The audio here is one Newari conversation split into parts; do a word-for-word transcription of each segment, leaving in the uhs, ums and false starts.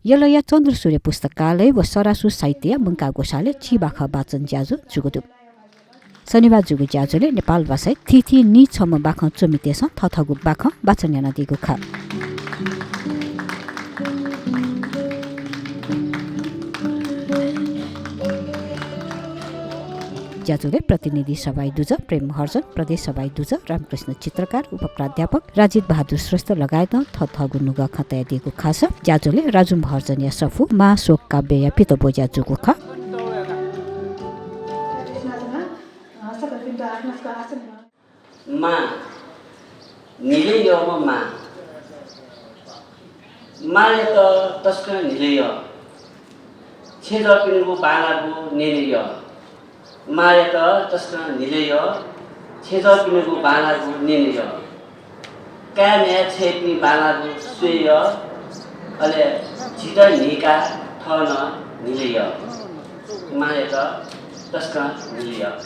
यलया चन्द्रसूर्य पुस्तकालय व सरासु साहित्यया मुंकाः ग्वसालय् चिबाखं वाचन ज्याझ्वः जूगु दु। शनिबाः जूगु ज्याझ्वलय् नेपाल भाषाय् थीथी नीछम्ह बाखं च्वमितय्सं थःथःगु बाखं वाचन यानादीगु खः। ज्याझ्वलय् प्रतिनिधि सभाय् दुजः प्रेम महर्जन, प्रदेश सभाय् दुजः रामकृष्ण चित्रकार, उपप्राध्यापक राजित बहादुर श्रेष्ठ लगायतं थःथःगु नुगः खँ तयादीगु खःसा ज्याझ्वलय् राजु महर्जनया सफू मां स्वकाव्यया पितब्वज्या जूगु खः। मां, न्हिलय् यःम्ह मां। मांयात तसकं न्हिलय् यः। छेँजःपिनिगु बांलाःगु न्यने यः। मांयात तसकं न्हिलय् यः। छेँजःपिनिगु बांलाःगु न्यने यः। काय् म्ह्याय् छय्‌पिं बांलाःगु स्वये यः। अले झीत न्हीकाः थः नं न्हिलय् यः। मांयात तसकं न्हिलय् यः।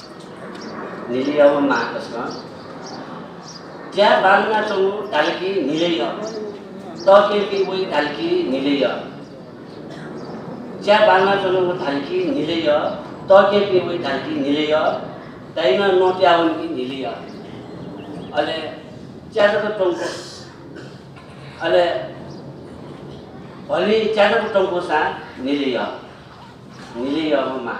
न्हिलय् यःम्ह मां तसकं। ज्या बांलानाच्वंगु धाल कि न्हिलय् यः। तःकेपिं वइ धाल कि न्हिलय् यः। ज्या बांलानाच्वंगु धाल कि न्हिलय् यः। तःकेपिं वइ धाल कि न्हिलय् यः। दाइनं नं पिहां वन कि न्हिलय् यः। अले च्याजक त्वंक, अले भलिं च्याजक त्वंकूसां न्हिलय् यः। न्हिलय् यःम्ह मां।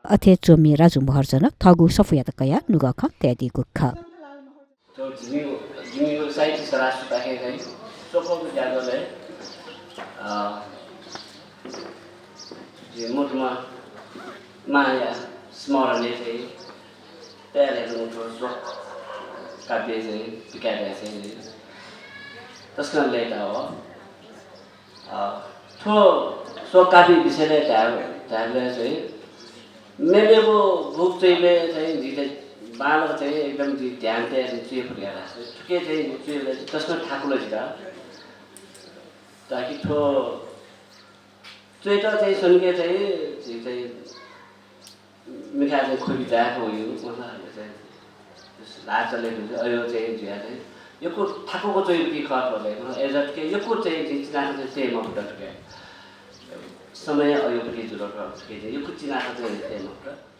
अथे च्वमि राजु महर्जनं थःगु सफूयात कयाः नुगः खँ तयादीगु खः। थ्व जिमिगु, जिमिगु साहित्य सरासुपाखें चाहिँ स्वकःगु ज्याझ्वलय्, अ, जि मदुम्ह मांया स्मरणय् चाहिँ तयार यानागु थ्व स्वकाव्य चाहिँ पिकायेबलय् चाहिँ तसकं लय्ताः वः। अ, थ्व स्वकाव्य विषयलय् धाये, धायेबलय् चाहिँ मेमेगु बुक च्वइबलय् चाहिँ जिं चाहिँ बांलाक चाहिँ एकदम जिं ध्यान तयाः जिं च्वये फत का। थुके चाहिँ च्वइबलय् चाहिँ तसकं थाकुल जितः। ताकि थ्व च्वयेत चाहिँ स्वनिके चाहिँ जिं चाहिँ मिखाय् चाहिँ खुबी जाय्‌क वइगु, मतलब, चाहिँ ल्हाः चले धुंकल, अय् चाहिँ जुयाः चाहिँ यक्व थाकुक च्वइगु खः थ्व चाहिँ, मतलब, अय्‌जूगुलिं यक्व चाहिँ जिं चिनाखँ चाहिँ तये मफुत थुके। समय अय्‌जूगुलिं जुल थ्व, थुके चाहिँ यक्व चिनाखँ चाहिँ तये मफुत।